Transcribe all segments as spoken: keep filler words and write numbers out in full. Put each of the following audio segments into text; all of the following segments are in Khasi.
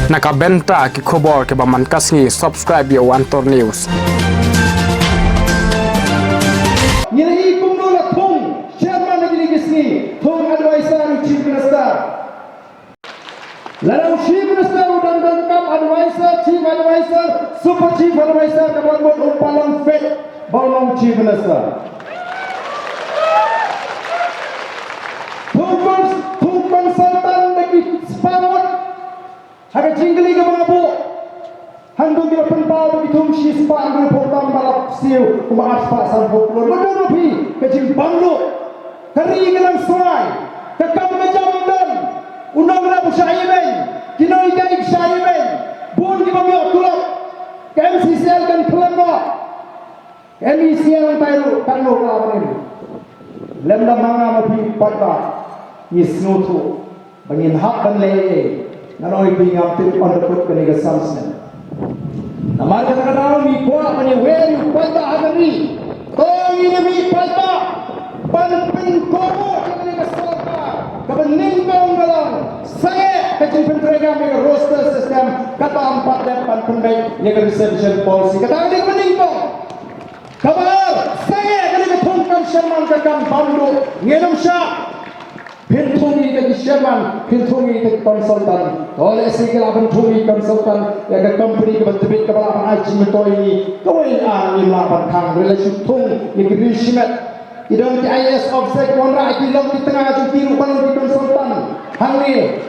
Na ka bynta ki khubor kiba man ka sngi, subscribe ïa u Antor News. Ngi la ïohi kumno la thung chairman na kine ki sngi, thung advisor u Chief Minister. Lada u Chief Minister u dang donkam advisor, Chief Advisor, Super Chief Advisor, ka ban mut u palang fit ba u long Chief Minister. Thung cons-, thung consultant da ki spah ngut ha ka jingkylli kaba nga buh. Hangto ki la pynpaw ba ki thung shispah hynriewphew tam ba la siew kumba arspah sanphew klur. Wat don ma phi ka jingbam duh. Ka ri ka nang swai, ka kam ka jam don. U nongrep u shah ïa beiñ, ki nonghikai ki shah ïa beiñ. Bun kiba ym ïoh tulop. Ka M C C L kan khlem noh. Ka M E C L nangtai ruh katno ka la ban im. Lymda ma nga ma phi paidbah ngi sngewthuh ba ngin hap ban leh ei ei, ngan ong ïa phi ngam tip on the spot kane ka san snem. Namar kata ka daw ngi kwah ban ïawer ïa u paidbah ha ka ri. To ngin ïa mih paidbah ban pynkohnguh ïa kane ka sorkar kaba nyngkong ka long sangeh ka jingpyntreikam ïa ka roster system, kata ym pat dep ban pynbeit ïa ka reservation policy. Kata ka dei kaba nyngkong. Kaba ar, sangeh kane ka thung kam chairman ka kam bam duh, ngin ym shah. Phin thung ïa kita ki chairman, phin thung ïa kita ki consultant. To lehse ki lah ban thung ïa ki consultant ïa ka company kaba tbit kaba lah ban ai jingmyntoi ïa ngi. Kawei ar ngim lah ban khang, hynrei la shu thung ïa ki riew shimet. Ki don ki I A S officer kiba wanrah ïa ki lok ki tnga jong ki ruh ban long ki consultant hangne.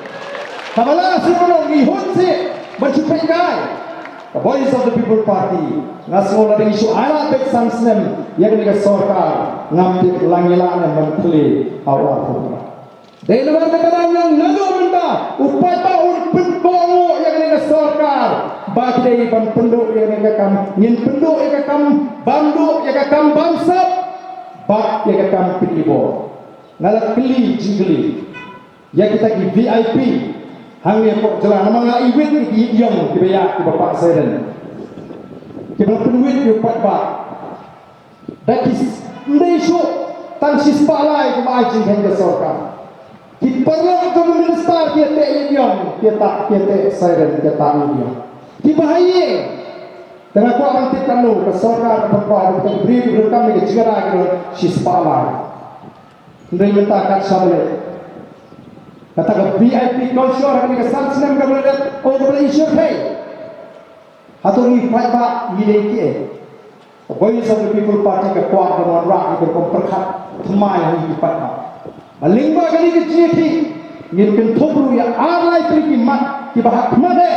Kaba lah shu ban long ngi hut sih ban shu peit kai. Ka Voice of the People Party, nga sngew lada ngi shu ai lad beit san snem ïa kane ka sorkar, ngam tip la ngi lah ne ban plie ha u arphew phra. Dei namar kata ka daw nga ong naduh mynta u paidbah un pynkohnguh ïa kane ka sorkar ba ki dei ban pynduh ïa kane ka kam, ngin pynduh ïa ka kam bam duh, ïa ka kam bamsap bad ïa ka kam pynibor. Nga la kylli jingkylli ïa kita ki V I P hangne hapoh jylla, namar nga iwit ïa ki ïong kiba ïaid kiba pah siren, kiba pynwit ïa u paidbah. Da ki s-, ym dei shuh tang shispah lai kiba ai jingkheiñ ka sorkar. Ki paralok jong u minister ki ïateh ïa ki ïong, ki ïateh, ki ïateh siren, ki ïateh ïa ki ïong. Kiba ha ïing, te nga kwah ban tip katno ka sorkar ka pynpaw ba kita ki briew kiba donkam ïa ka jingïada ki don shispah lai. Hynrei mynta kat shaba leit. Kata ka V I P culture ha kane ka san snem kaba la dep, oh, kaba la issue pei. Hato ngi paidbah ngi leh kiei? Ka Voice of the People Party ka kwah ban wanrah ïa ka rukom pyrkhat thymmai ha ngi ki paidbah. Ba lyngba kane ka jingïakhih ngin kynthup ruh ïa ar lai tylli ki mat kiba ha khmat eh.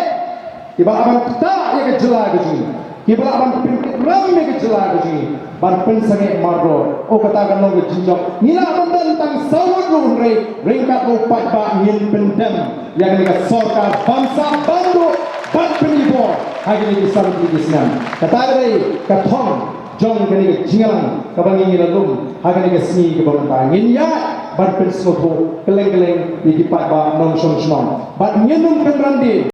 Kiba lah ban ktah ïa ka jylla ka jong ngi. Kiba lah ban pynkit ram ïa ka jylla ka jong ngi. Ban pynsangeh mardor. Oh, kata kan long ka jingjop. Ngi lah ban don tang saw ngut ruh hynrei ryngkat u paidbah ngin pyndem ïa kane ka sorkar bamsap bam duh bad pynibor ha kine ki san tylli ki snem. Kata ka dei ka thong jong kane ka jingïalang kaba ngi ngi la lum ha kane ka sngi kaba mynta. Ngin ïaid ban pynsngewthuh kylleng kylleng ïa ki paidbah nongshong shnong. Bad ngin ym kynran dien.